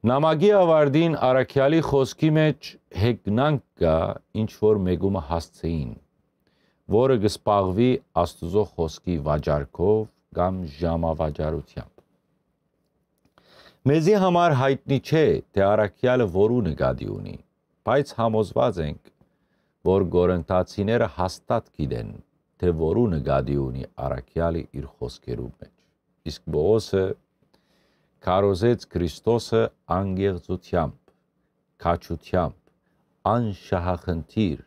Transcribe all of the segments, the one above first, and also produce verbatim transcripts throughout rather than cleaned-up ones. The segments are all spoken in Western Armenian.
Նամակի աւարտին առաքեալի խօսքի մէջ հեգնանք կայ, ինչ որ մէկումը հասցէին, որը կը զբաղուի Աստուծոյ խօսքի վաճառքով կամ ժամավաճառութեամբ։ Մեզի համար յայտնի չէ, թէ առաքեալը որու նկատի ունի, բայց համոզուած ենք, որ Կորինթացիները հաստատ գիտեն, թէ որու նկատի ունի առաքեալը իր խօսքերուն մէջ։ Իսկ Պողոսը քարոզեց Քրիստոսը անկեղծութեամբ, քաջութեամբ, անշահախնդիր,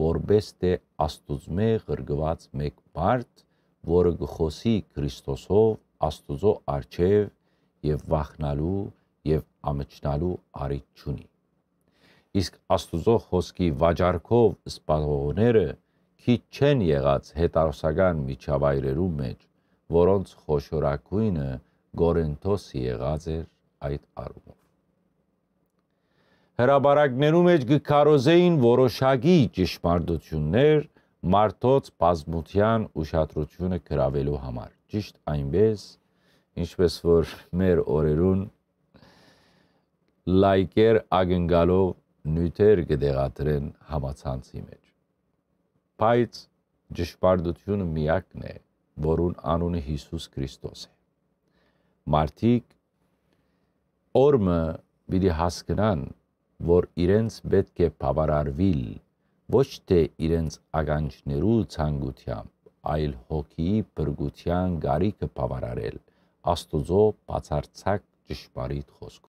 որպէս թէ Աստուծմէ ղրկուած մէկ մարդ, որը կը խօսի Քրիստոսով Աստուծոյ առջեւ եւ վախնալու եւ ամչնալու առիթ չունի։ Իսկ Աստուծոյ խօսքի վաճառքով զբաղողները քիչ չեն եղած հեթարոսական միջավայրերուն մէջ, որոնց խոշորագոյնը Կորինթոսը եղած էր այդ առումով։ Հրապարակներու մէջ կը քարոզէին որոշակի ճշմարտութիւններ մարդոց բազմութեան ուշադրութիւնը գրաւելու համար, ճիշդ այնպէս, ինչպէս որ մեր օրերուն լայքեր ակնկալով նիւթեր կը տեղադրեն համացանցի մէջ։ Բայց ճշմարտութիւնը միակն է, որուն անունը Յիսուս Քրիստոս է։ Մարդիկ օր մը պիտի հասկնան, որ իրենց պէտք է բաւարարուիլ ոչ թէ իրենց ականջներու ցանկութեամբ, այլ հոգիի փրկութեան կարիքը բաւարարել Աստուծոյ բացարձակ ճշմարիտ խօսքով։